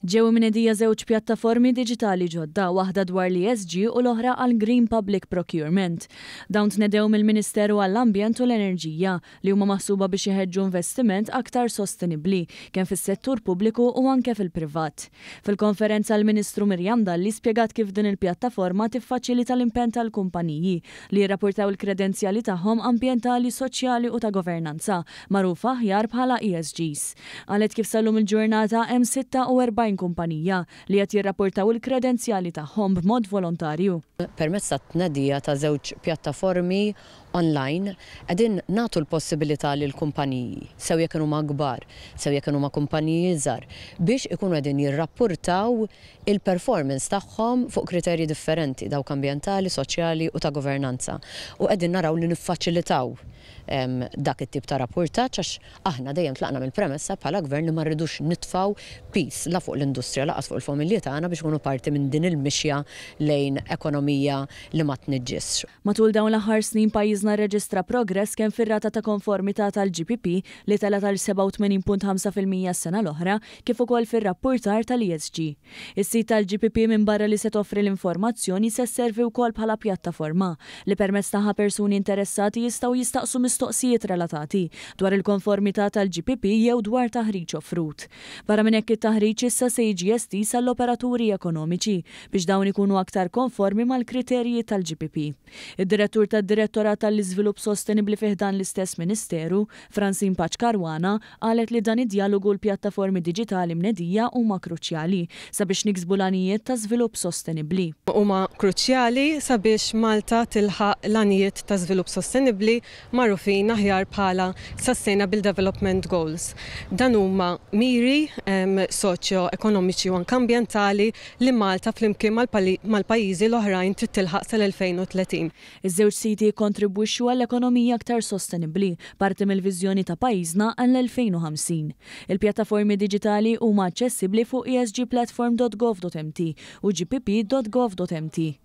Ġew imnedija żewġ pjattaformi diġitali ġodda, waħda dwar l-ESG u l-oħra għall-Green Public Procurement. Dawn tnedew mill-Ministeru għall-Ambjent u l-Enerġija, li huma maħsuba biex iħeġġu investiment aktar sostenibbli, kemm fis-settur pubbliku u anke fil-privat. Fil-konferenza l-Ministru Miriam Dalli spjegat kif din il-pjattaforma tiffaċilita l-impenn tal-kumpaniji li jirrapportaw il-kredenzjali tagħhom ambjentali, soċjali u ta' governanza, magħrufa aħjar bħala ESGs. Qalet kif sal-lum il-ġurnata hemm 46 kumpanija li qed jirrapportaw il-kredenzjali tagħhom b'mod volontarju. Permezz tat-tnedija ta' żewġ pjattaformi online qegħdin nagħtu l-possibilità lill-kumpaniji, sew jekk huma kbar, sew jekk huma kumpaniji iżgħar, biex ikunu qegħdin jirrappurtaw il-performance tagħhom fuq kriterji differenti, dawk ambjentali, soċjali u ta' governanza. U qegħdin naraw li niffaċilitaw dak it-tip ta' rappurtaġġ għax aħna dejjem tlaqna mill-premessa bħala gvern li ma rridux nitfgħu piż la fuq l-industrija lanqas fuq il-familji tagħna biex ikunu parti minn din il-mixja lejn ekonomija li ma tniġġisx. Matul dawn l-aħħar snin pajjiżna rreġistra progress kemm fir-rata ta' konformità tal-GPP li telgħet għal 87.5% s-sena l-oħra kif ukoll fir-rappurtar tal-ESG. Is-sit tal-GPP minbarra li se toffri l-informazzjoni se sservi wkoll bħala pjattaforma li permezz tagħha persuni interessati jistgħu jistaqsu mistoqsijiet relatati dwar il-konformità tal-GPP jew dwar taħriġ offrut. Barra minn hekk it-taħriġ issa se jiġi estiż għall-operaturi ekonomiċi biex dawn ikunu aktar konformi mal-kriterji tal-GPP. Id-Direttur tad-Direttorat għall-Iżvilupp Sostenibbli fi ħdan l-istess Ministeru, Francine Pace Caruana, qalet li dan id-djalogu u l-pjattaformi diġitali mnedija huma kruċjali sabiex niksbu l-għanijiet ta' żvilupp sostenibbli. Huma kruċjali sabiex Malta tilħaq l-għanijiet ta' żvilupp sostenibbli magħrufin aħjar bħala Sustainable Development Goals. Dan huma miri soċjo-ekonomiċi u anke ambjentali li Malta flimkien mal-pajjiżi l-oħrajn trid tilħaq sal-2030. Iż-żewġ siti jikkontribwixxu għal ekonomija aktar sostenibbli, parti mill-viżjoni ta' pajjiżna għall-2050. Il-pjattaformi diġitali huma aċċessibbli fuq esgplatform.gov.mt u gpp.gov.mt.